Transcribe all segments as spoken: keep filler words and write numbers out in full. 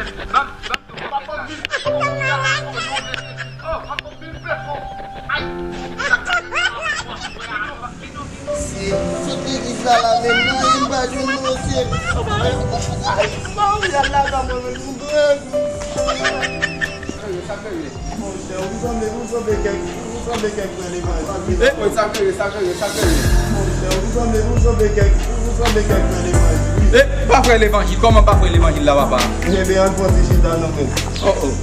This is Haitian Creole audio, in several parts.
Ban m, ban m tou pwofèt la. Oh, papa, vin fè fò. Ay! Sot legliz la la menm, nan anyen m pa jwenn, mesye. Ay, Maria, la, la, mwen menm, nou grangou. Sa k rive, sa k rive? Monchè, ou sanble, ou sanble kèk, ou sanble kèk frè levanjil. E, mwen, sa k rive, sa k rive, sa k rive? Monchè, ou sanble, ou sanble kèk, ou sanble kèk frè levanjil, wi. E, pa frè levanjil, kòman pa frè levanjil la, papa? Enben, ann pran ti chita non, men. Oh, oh.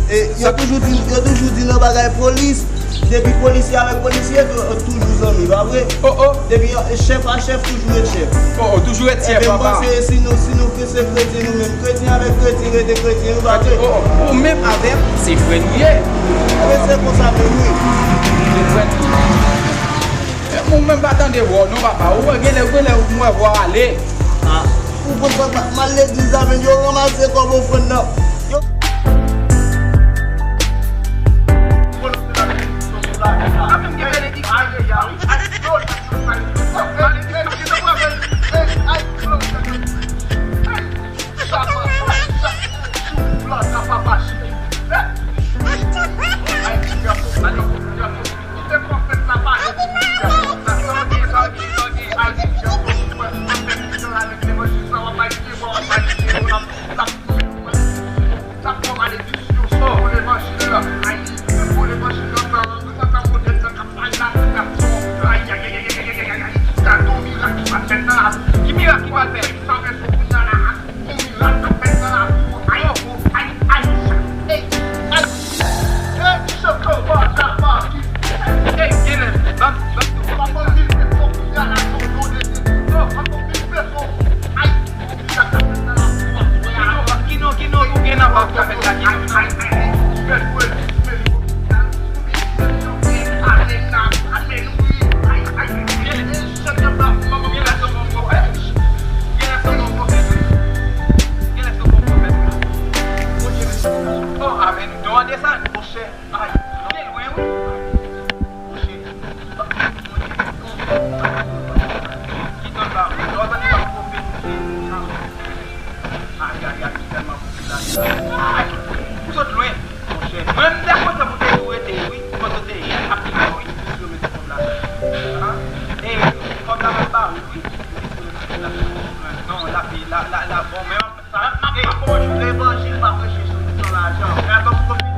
E, yo toujou di, yo toujou di nan bagay polis, depi polisye avèk polisye, tou-, toujou zanmi, pa vre? Oh, oh. Depi, e, chèf a chèf, toujou ret chèf. Oh, oh, toujou ret chèf, papa. Enben, m panse si nou, si nou se kretyen nou menm, kretyen avèk kretyen rete kretyen, nou pa vre? Oh, oh, ou menm avè m, se frè nou ye. Enben, se konsa menm, wi. Se frè nou ye. Ou menm pa tande vwa w non, papa. Ou wè, genlè, genlè, ou wè vwa w ale. Ah, ou konn sa, m al legliz la, men yo ranmase kòb ofrann nan. Yo. Ki mirak ki pral fèt? Ki non, ki non nou gen nan pwofèt la, ki non? Genlè se yon bon pwofèt wi. Genlè se yon bon pwofèt wi. Bon Dye mèsi. Oh, amèn. Don an desann. Monchè, ay, se lwen wi. Monchè, ki don la wi. Lè w tande w ap pwofetize. Ay, ay, ay, ki tèlman popilasyon. Ay, ou sot lwen, monchè. Mwen, m te kontan pou te tou rete, wi. Kote w te ye, ap di mwen, wi. Pou yo mete kòb la. E, kòb la m ap ba ou, wi. Non, la, la, la, la, bon, men m ap, m ap, m ap, m ap, levanjil pa preche sou, sou lajan.